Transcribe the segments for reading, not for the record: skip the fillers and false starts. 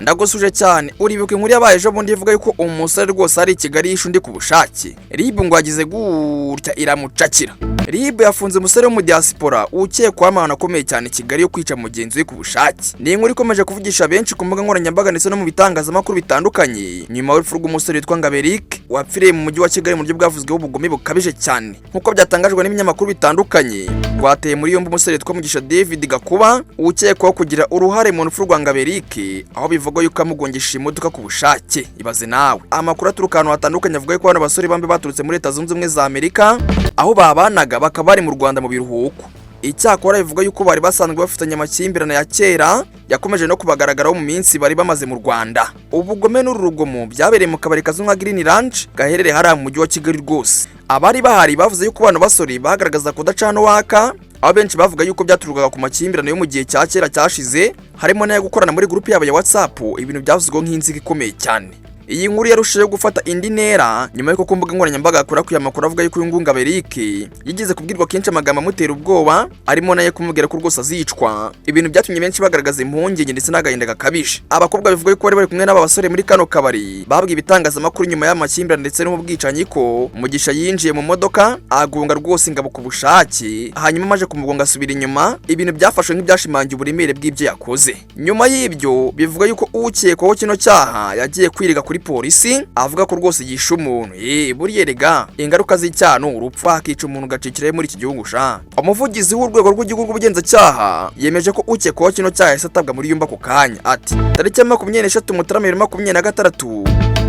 Ndagusuje cyane. Uribuka inkuru yabaye ejo bundi ivuga yuko umusore rwose ari i Kigali yishe undi ku bushake? RIB ngo yagize gutya iramucakira. RIB yafunze umusore wo mu diaspora ukekwaho amahano akomeye cyane i Kigali yo kwica mugenzi we ku bushake. Ni inkuru ikomeje kuvugisha benshi ku mbuga nkoranyambaga ndetse no mu bitangazamakuru bitandukanye, nyuma y'urupfu rw'umusore witwa Ngabo Eric wapfiriye mu mujyi wa Kigali mu buryo bwavuzweho ubugome bukabije cyane. Nk'uko byatangajwe n'ibinyamakuru bitandukanye, rwateye muri yombi umusore witwa Mugisha David Gakuba ukekwaho kugira uruhare mu rupfu rwa Ngabo Eric, aho bivugwa yuko amugongeshije imodoka ku bushake. Ibaze nawe! Amakuru aturuka ahantu hatandukanye avuga yuko bano basore bombi baturutse muri Leta Zunze Ubumwe za Amerika, aho babanaga, bakaba bari mu Rwanda mu biruhuko. Icyakora bivuga yuko bari basanzwe bafitanye amakimbirane ya kera yakomeje no kubagaragaraho mu minsi bari bamaze mu Rwanda. Ubugome n'uru rugomo byabereye mu kabari kazwi nka Green Lounge gaherereye hariya mu mujyi wa Kigali. Rwose abari bahari bavuze yuko bano basore bagaragaza kudacana uwaka, aho benshi bavuga yuko byaturukaga ku makimbirane yo mu gihe cya kera cyashize, harimo n'ayo gukorana muri groupe yabo ya WhatsApp, ibintu byavuzweho nk'inziga ikomeye cyane. Iyi nkuru yarushijeho gufata indi ntera nyuma y'uko ku mbuga nkoranyambaga hakwirakwiye amakuru avuga yuko uyu nguyu Ngabo Eric yigeze kubwirwa kenshi amagambo amutera ubwoba, arimo nayo kumubwira ko rwose azicwa, ibintu byatumye benshi bagaragaza impungenge ndetse n'agahinda gakabije. Abakobwa bivuga yuko bari bari kumwe n'aba basore muri kano kabari babwiye ibitangazamakuru nyuma y'amakimbirane ndetse n'ubwicanyi ko Mugisha yinjiye mu modoka agonga rwose Ingabo ku bushake, hanyuma amaze kumugonga asubira inyuma, ibintu byafashwe nk'ibyashimangiye uburemere bw'ibyo yakoze. Nyuma y'ibyo, bivuga yuko ukekwaho kino cyaha yagiye kwirega kuri polisi avuga ko rwose yishe umuntu. Buriya rega ingaruka z'icyaha ni urupfu, hakica umuntu ugacikirayo muri iki gihugu sha. Umuvugizi w'urwego rw'igihugu rw'ubugenzacyaha yemeje ko ukekwaho kino cyaha yahise atabwa muri yombi ako kanya. Ati: "Tariki ya 23 Mutarama 2026,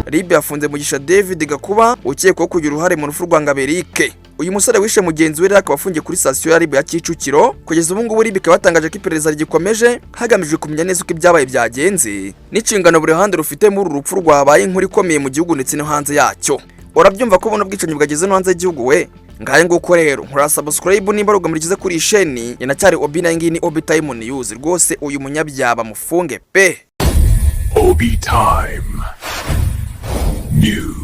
RIB yafunze Mugisha David Gakuba ukekwaho kugira uruhare mu rupfu rwa Ngabo Eric." Uyu musore wishe mugenzi we rero akaba afungiye kuri sitasiyo ya RIB ya Kicukiro. Kugeza ubu ngubu RIB ikaba yatangaje ko iperereza rigikomeje, hagamijwe kumenya neza uko ibyabaye byagenze n'inshingano buri ruhande rufite muri uru rupfu rwabaye inkuru ikomeye mu gihugu ndetse no hanze yacyo. Urabyumva ko buno bwicanyi bwageze no hanze y'igihugu we. Ngahe nguko rero, nkora subscribe nimba rugamurikize kuri iyi sheni. Inacyari Obi, na ngiyi ni Obi Time News. Rwose uyu munyabyaha mufunge pe. Obi Time News.